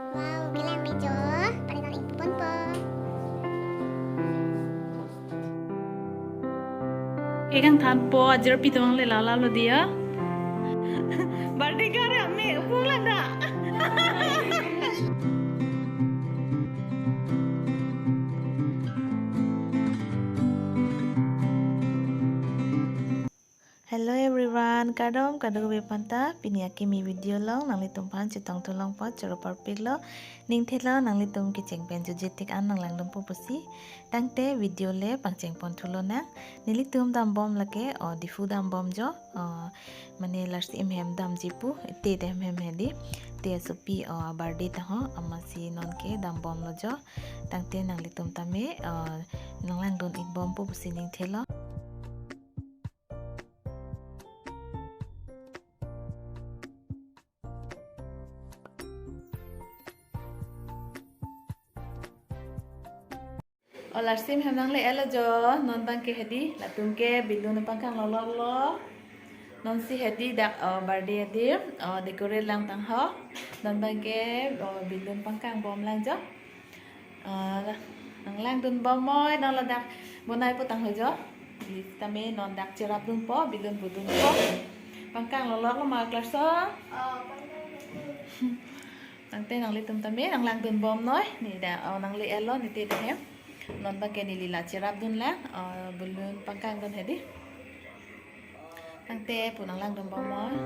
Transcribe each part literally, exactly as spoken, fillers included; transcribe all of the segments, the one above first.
Wow, kelang mejo, pare nang ingpu ponpo. Cake kangthanpo, ajirpi atum nangle lala lo dia. Birthday girl ya, me upung landa. Hello everyone, kardom kadokave aphanta. Pini akimi video along nanglitumphan chetongthu longpo, choro parpiklo. Ning thelo nanglitum kecheng pen jujetik an nanglangdunpo pusi. Tangte video le pangcheng ponthu lonang. Nelitum dambom lake, o, Diphu dambom jo, o, mane larsi hem damji pu, te te hem hedi. Te asopi, o, birthday ta ho, amatsi nonke dambomlo jo. Tangte nanglitum tame, o, nanglangdun-ikbompo pusi ning thelo. O, larsi hem nangle-etlo jo, non abangke hedi, latum ke balloon pangkang loloklo. Nonsi hedi dak, o, birthday adim, o, decorate lang tang ho. Non abangke, o, balloon pangkangbom lang jo. O, nanglangdunbom noi, non ladak bonaipo tang ho jo. Di tame non dak cherapdunpo, balloon budunpo. Pangkang loloklo ma class o. Tangte nanglitum tame nanglangdunbom noi, ne dak, o, nangle-etlo ne te te hem. Non abangke neli la cherapdun lang, o, balloon pangkangdun hedi. Tangte pu nanglangdunbom noi.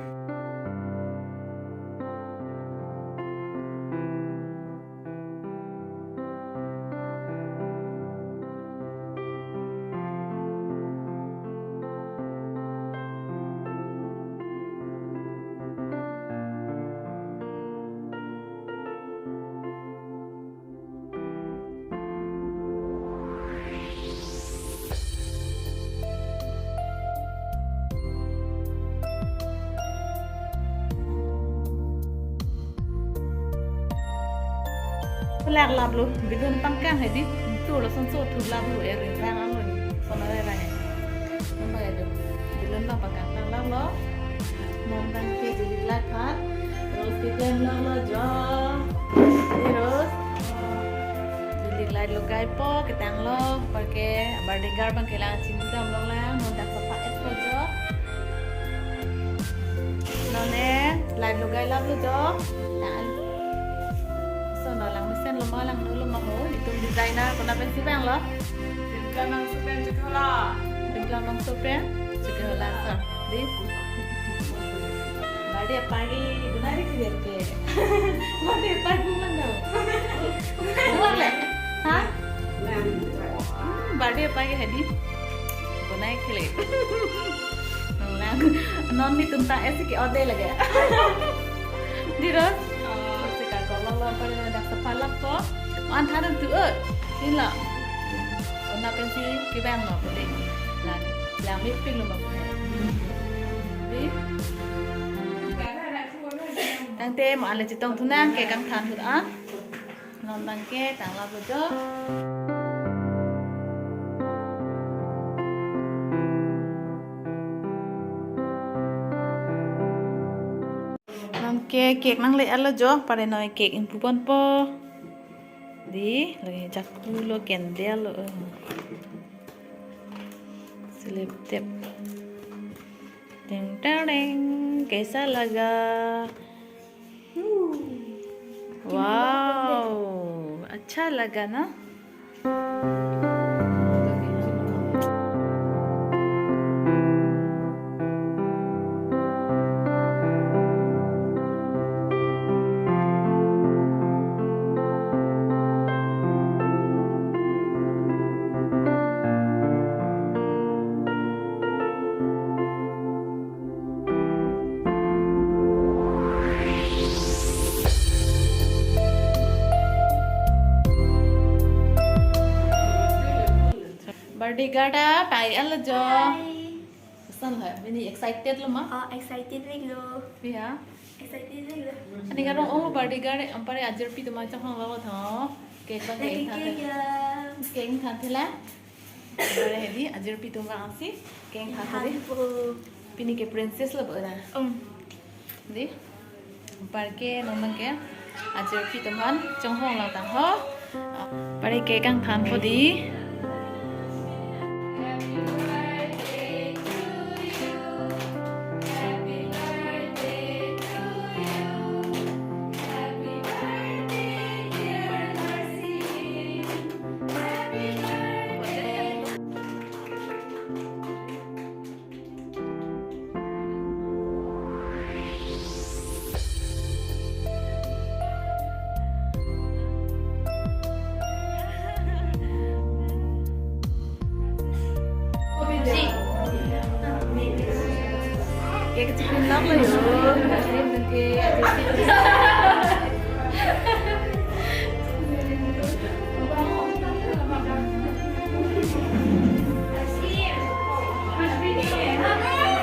Lak laplo, balloon pangkang hedi, tu lo sonso thu laplo, eri rang alo, sona rang. Nang ba edo, balloon pangkang tang laplo. Non abangke jili light aphan. Rose keklem longlo jo. Di Rose. Jili light logaipo, ketanglo, parke birthday girl abangke lang chingdam long lang, non dak sapa-etpo jo. Non ne, light logai laplo jo. Tang. Sona lang mesenlo ma, langno lo ma ho, itum designer, kona pensi vanglo? Dimpla Mangso pen chikhola. Dimpla Mangso pen chikhola, sir. Di. Birthday apagi, bunari kider ke. Birthday apagi mana? Buat le? Ha? Hmm, birthday apagi hedi. Bunai kele. Nang lang. Non netum ta esi ke ode lage. Di Rose? O. Sika kololo pale dak sapa lappo. An tharan tu, eh. Sila. Kona pensi kevang ma pute. Lang, lang mepik lo ma pute. Di. Tangte mo ale chetongthu nang cake kangthan ahut an. Non abangke tang laplo jo. Non ke cake nangle-etlo jo, pare noi cake ingpu ponpo. Di, lagi jakku lo, candle lo. Selip tip. Ding ding ding, kaisa laga? Wow, acha laga na? Birthday girl ta pai-etlo jo. Hi. Koson lo, pini excited lo ma? O, excited vek lo. Iya. Excited vek lo. Ani karong ong lo birthday girl, anpar ajirpi atum achang hong lo tho. Cake abang lagi cake ingthan. Cake ya. Cake ingthan thela. Bare hedi, ajirpi atum vangsi cake ingthan thela. Ingthanpo. Pini ke princess lo bo na. Um. Di. Anpar ke non abangke. Ajirpi atum aphan chonghong lang tang ho. Pari ke kangthan po dei.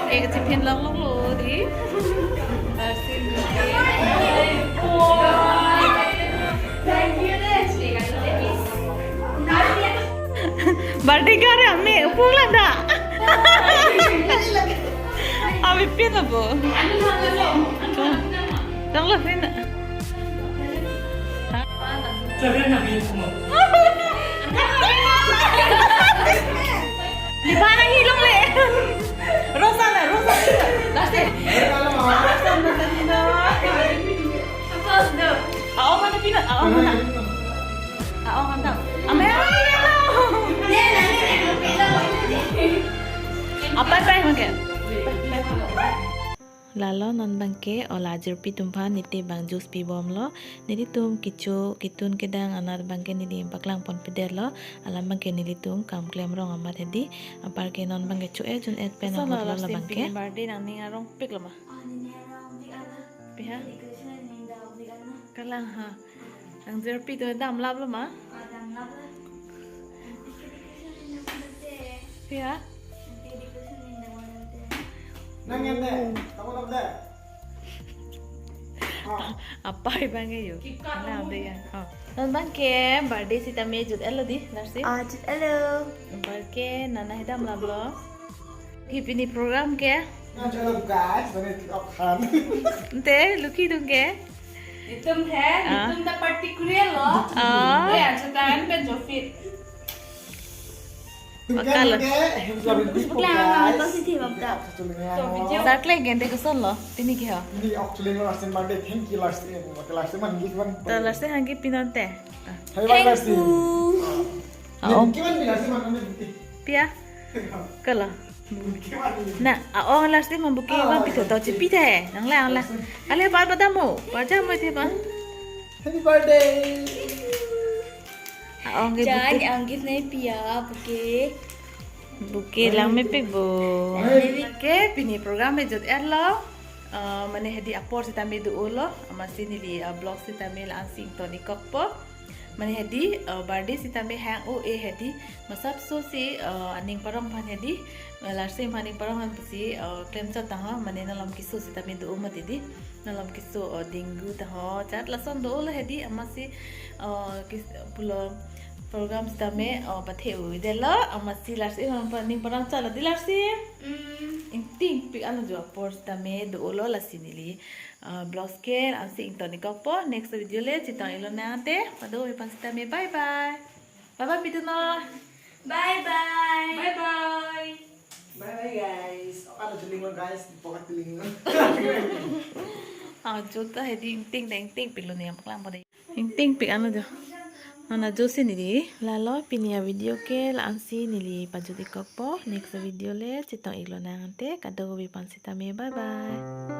Ek chiphin lang lo lo dei. Birthday girl ya, me pula da. Abi pin abo. Tang lo pin. Di mana hilong le? Rosa na, Rosa. Last day. Aong mana pina? Aong mana? Aong mana? Ame. Apa apa yang ke? Lalo non abangke ola ajirpi atum aphan niti abang juice pibomlo. Nelitum kecho ketun kedang anat abangke neli paklang ponpedetlo. Alam abangke nelitum kam klemrong amat hedi. Apar ke non abangke cho-e jun-et pen. Sono anghutlo la abangke. Birthday nangning arongpik lo ma? Ah, nini arongpik ana. Pi ha? Decoration nangdambik ana. Kalang ha. Nang ajirpi atum damlaplo ma? Ah, damlaplo. Decoration nangdambik te. Pi ha? Nang yan dei, tamo tamo dei. Apa abangke yo? Nang dei ya. Oh. Non abangke birthday sitame jut-etlo dei, Larsi? Ah, jut-etlo. Birthday nana hidam lablo. Hi pini program ke? Nang jalo guys, bani tik ok khan. Ante, lukhi dung ke? Itum he, ah, itum ta particular lo. Ah. Ya, setan pen jofit. Makalo. Buklang, guys. Ito si Tim Abda. Sarkle gente kosonlo, pini ke ho? Pini ok chuling lo, Larsi birthday, thank you, Larsi. Maka Larsi man gift man. To Larsi hangke pinon te. Happy birthday, Larsi. Aong. Gift man, Larsi man, gift. Pi ha? Kalo. Gift man. Na, aong Larsi man bouquet man pito to chipi te. Nang la, nang la. Ale, par padam mo. Par jam mo te ba. Happy birthday. Aong ke jan bouquet. Ang gift nangpi ya, bouquet. Bouquet lang mepik bo. Ke pini program ke jut-etlo. Ah, mane hedi apor sitame do-olo. Amatsi neli, ah, vlog sitame la-ansi ingtonikokpo. Mane hedi, ah, birthday sitame hang o-e hedi. Masapso si, ah, aning parong aphan hedi. Ah, Larsi aphan aning parong aphan pusi, ah, klemchot tang ho. Mane nalom keso sitame do-o mati dei. Nalom keso, oh, dengue ta ho, chat lason do-olo hedi, amatsi, oh, kis-, pulo program sitame, oh, pathe-o-edetlo, amatsi Larsi, oh, pa-, ning parang chala dei Larsi. Mm. Ingtingpik ano jo apor sitame do-olo lasi neli. Ah, vlogs ke la-ansi ingtonikokpo, next video le chetong-ik lonang te, pado-ave aphan sitame, bye bye. Bye bye, pitu no. Bye bye. Bye bye. Bye bye, guys. Ano chuling lo, guys, di pokat chuling lo. Ah, jut ta hedi ingting ta ingtingpiklo ne, paklang pade. Ingtingpik ano jo. Nana jo si neli, lalo pini avideo ke la-ansi neli pajut-ikkokpo. Next video le chetong-ik lonang te, kadokave aphan sitame. Bye bye.